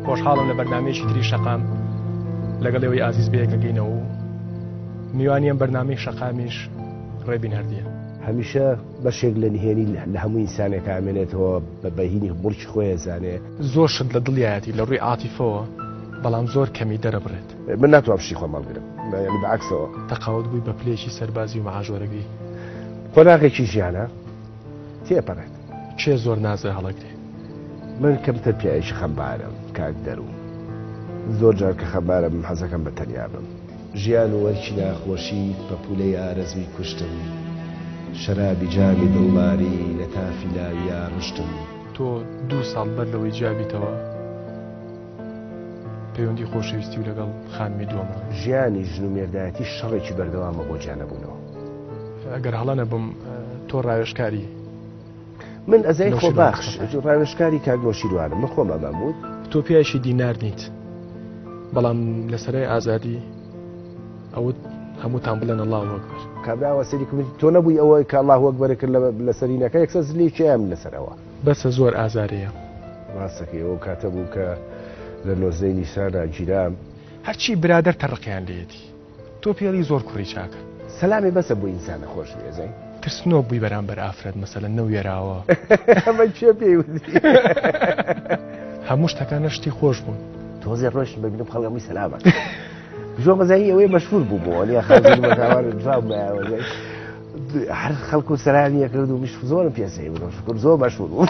خۆشحاڵم لە بەرنامەیەکی تری شەقام لەگەڵ ئێوەی ئازیز بەیەکەگەینەوە و میوانی ئەم بەرنامەی شەقامیش ڕێبین هەردیە. هەمیشە بەشێک لە نهێنی لە هەموو ئینسانێکا ئەمێنێتەوە بە بەهینی موڵکی خۆی ئەزانێ. زۆر شت لە دڵیایەتی لە ڕووی عاتیفەوە بەڵام زۆر کەمی دەرەبڕێت. من ناتوانم شتی خۆم هەڵگرم یانی بە عەکسەوە. تەقاوت بووی بە پلەیەکی سەربازی و مەعاش وەرەگری. قۆناغێکی ژیانە تێپەڕێت. کێ زۆر نازێ هەڵەگرێ؟ من کەمتر پیاوێکی خەمبارم کاک دەروو. زۆر جار کە خەمبارم حەزەکەم بە تەنیا بم. ژیان و وەرکی ناخۆشی پەپوولەی ئارەزووی کوشتم. شەرابی جامی دڵداری لە تافی لاویا ڕشتم. تۆ دوو ساڵ بەر لەوەی جیا بیتەوە پەیوەندی خۆشەویستی و لەگەڵ خانمی دووەم ڕێ. ژیانی ژن و مێردایەتی شەڕێکی بەردەوامە بۆ جیا نەبوونەوە. ئەگەر هەڵە نەبم تۆ ڕاوێژکاری. من ئەزای خۆباخش ڕاوێژکاری کاک نۆشیروانم من خۆم ئەمەم وت. تۆ پیاوێکی دینار نیت بەڵام لە سەرای ئازادی ئەوت هەمووتان بڵێن اللە اکبر. کابرا ئەوە سەیری کرد وتی تۆ نەبووی ئەوە کە اللە اکبر کرد لە سەرینەکە یەکسەر زلێکی ئەم لەسەر ئەوە. بەسە زۆر ئازارەیە. ڕاستەکەی ئەو کاتە بوو کە لە نۆزدەی نیسانا گیرام. هەرچی برادەر تەڕقیان لێیەتی. تۆ پێڵی زۆر کوڕی چاکە. سەلامێ بەسە بۆ ئینسانە خۆش بێ ئەزای. ترسنۆک بووی بەرامبەر ئافرەت مەسەلەن نەوێراوە. ئەمە کێ پێی وتی؟ هەموو شتەکان شتی خۆش بوون. تۆزێ ڕۆشتم ببینم خەڵک هەمووی سەلامە. زۆر مەزایی ئەوەی مەشهور بوو بۆ نیە خەڵک جواب بایەوە هەر خەڵک و سەلامی ئەکرد و مش زۆرم پێ سەیر بوو شکر زۆر مەشهور بوو.